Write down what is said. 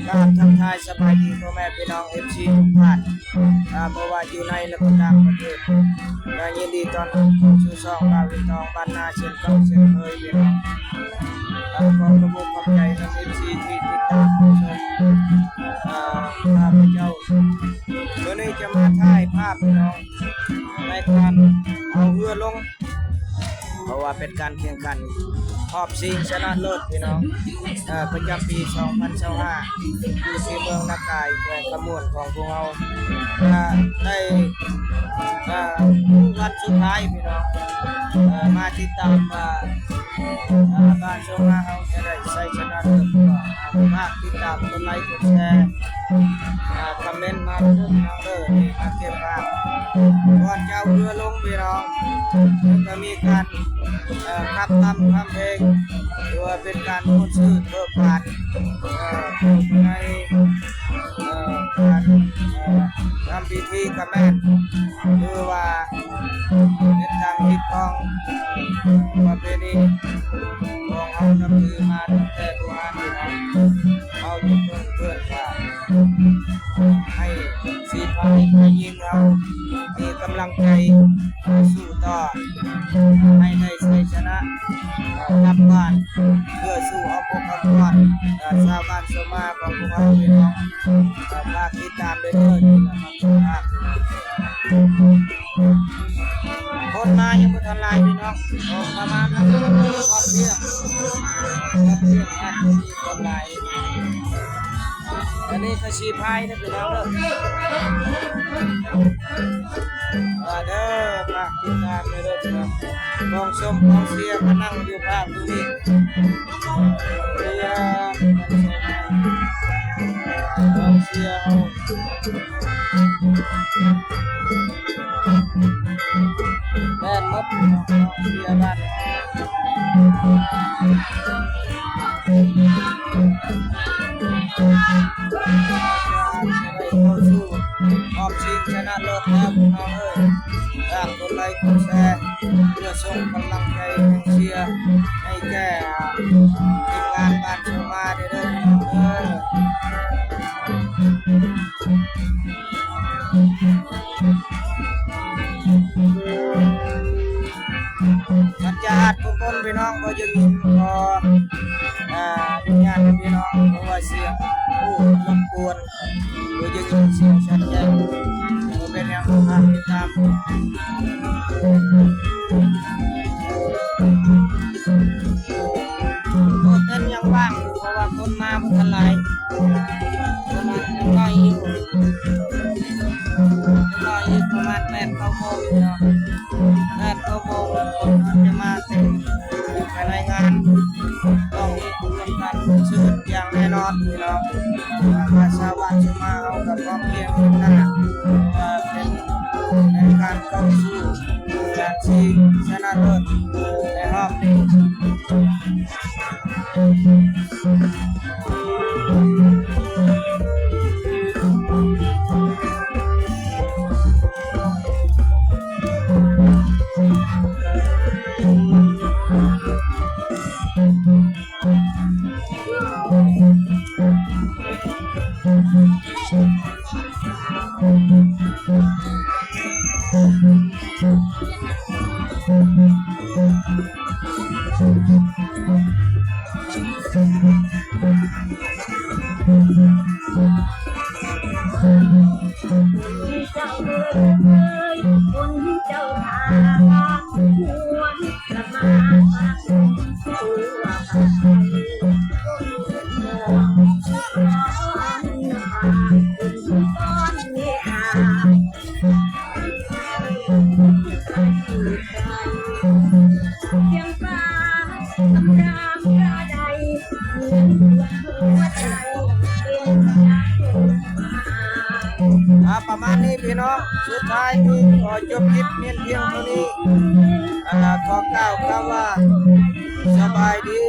ກາບທັກທາຍສະບາຍດີພໍ່ແມ່ພີ່ນ້ອງ ເອັຟຊີ ທຸກທ່ານ ອາ ບໍ່ວ່າຢູ່ໃນ ແລະ ກໍຕ່າງປະເທດ ກໍຍິນດີຕ້ອນຮັບເຂົ້າສູ່ຊ່ອງບ່າວວິນທອງ ບ້ານນາ ເຊັ່ນເກົ່າເຊັ່ນເຄີຍ ພີ່ນ້ອງ. ອາ ຂໍຂອບອົກຂອບໃຈນຳ ເອັຟຊີ ທີ່ຕິດຕາມຮັບຊົມ ອາ ຂ້າພະເຈົ້າ. ມື້ນີ້ຈະມາຖ່າຍພາບ ພີ່ນ້ອງ ໃນການເອົາເຮືອລົງ ເພາະວ່າເປັນການແຂ່ງຂັນຮອບຊິງຊະນະເລີດ ພີ່ນ້ອງ ເອີ ປະຈຳປີສອງພັນຊາວຫ້າ ຢູ່ທີ່ເມືອງນາກາຍ ແຂວງຄຳມ່ວນຂອງພວກເຮົາ ກະໄດ້ ເອີ ມື້ວັນສຸດທ້າຍ ພີ່ນ້ອງ ເອີ ມາຕິດຕາມວ່າ ອາ ບ້ານຊົມມາເຮົາຈະໄດ້ໄຊຊະນະເລີດ ກໍຝາກຕິດຕາມ ກົດໄລ ກົດແຊ ອາ ຄອມເມັນມາເດີ ພີ່ນ້ອງເດີ ນີ້ມາເກັບພາບ ກ່ອນຈະເອົາເຮືອລົງ ພີ່ນ້ອງ ແລ້ວກໍມີການ ເອີ ຂັບລຳທຳເພງ ຫຼືວ່າເປັນການມ່ວນຊື່ນເບີກບານ ເອີ ໃນ ເອີ ການ ເອີ ທຳພິທີກະແມ່ນ ຫຼືວ່າເຮັດຕາມຮີດຄອງປະເພນີຂອງເຮົານັບຖືມາຕັ້ງແຕ່ບູຮານ ເຮົາຈະເບິ່ງເພື່ອນວ່າ ໃຫ້ສີພາຍໃຫ້ຍິງເຮົາມີກຳລັງໃຈສູ້ຕໍ່ ໃຫ້ໄດ້ໄຊຊະນະ ເອີ ກັບບ້ານ ເພື່ອສູ້ເອົາປົກເອົາກອນ ເອີ ຊາວບ້ານຊົມມາຂອງພວກເຮົາ ພີ່ນ້ອງ. ກໍຝາກຕິດຕາມໄດ້ເດີ ນີ້ລະ ຄົນມາຍັງບໍ່ທັນຫຼາຍ ພີ່ນ້ອງ ອອກປະມານຮອດທ່ຽງ ຮອດທ່ຽງ ອາດຈະມີຄົນຫຼາຍ. ອັນນີ້ກໍສີພາຍເດີ ພີ່ນ້ອງເດີ ມາເດີ ຝາກຕິດຕາມໄດ້ເດີ ພີ່ນ້ອງ. ກອງຊົມກອງເຊຍກໍນັ່ງຢູ່ພາກຢູ່ນີ້ ເຊຍ ກອງເຊຍເຮົາ ແມ່ນໝົດ ເຊຍບ້ານ ໄດ້ເຂົ້າສູ່ຮອບຊິງຊະນະເລີດແລ້ວ ພີ່ນ້ອງເອີຍ. ຝາກກົດໄລກົດແຊ ເພື່ອສົ່ງກຳລັງໃຈແຮງເຊຍໃຫ້ແກ່ທີມງານບ້ານໂຊມາເດີ ພີ່ນ້ອງເດີ. ມັນຈະອັດທຸກຄົນ ພີ່ນ້ອງ ບໍ່ຢາກຍິນ ຂໍ ອາ ອະນຸຍາດນຳ ພີ່ນ້ອງ ເພາະວ່າສຽງ ໂອ້ ມັນລົບກວນ ບໍ່ຢາກຍິນສຽງຊັດແຈ້ງ ບໍ່ເປັນຫຍັງ ເຮົາຕາມຕິດຕາມ. ໂຕເຕັ້ນຍັງວ່າງ ເພາະວ່າຄົນມາບໍ່ທັນຫຼາຍ ປະມານໜ້ອຍອີກ ໜ້ອຍອີກປະມານແປດເກົ້າໂມງເນາະ ແປດເກົ້າໂມງ ຄົນຈະມາເຕັມຢູ່ພາຍໃນງານ ຕ້ອງມີຜູ້ຮ່ວມງານເຊີນຢ່າງແນ່ນອນ ພີ່ນ້ອງ. ທາງຊາວບ້ານເຊີນມາເຮົາກໍພ້ອມພຽງກັນໜ້າ ເພາະວ່າເປັນໃນການເຂົ້າສູ່ການຊິງຊະນະເລີດໃນຮອບນີ້. ອ່າ ປະມານນີ້ພີ່ນ້ອງ ສຸດທ້າຍນີ້ຂໍຈົບຄລິບພຽງເທົ່ານີ້ ອ່າ ຂໍກ່າວຄຳວ່າ ສະບາຍດີ.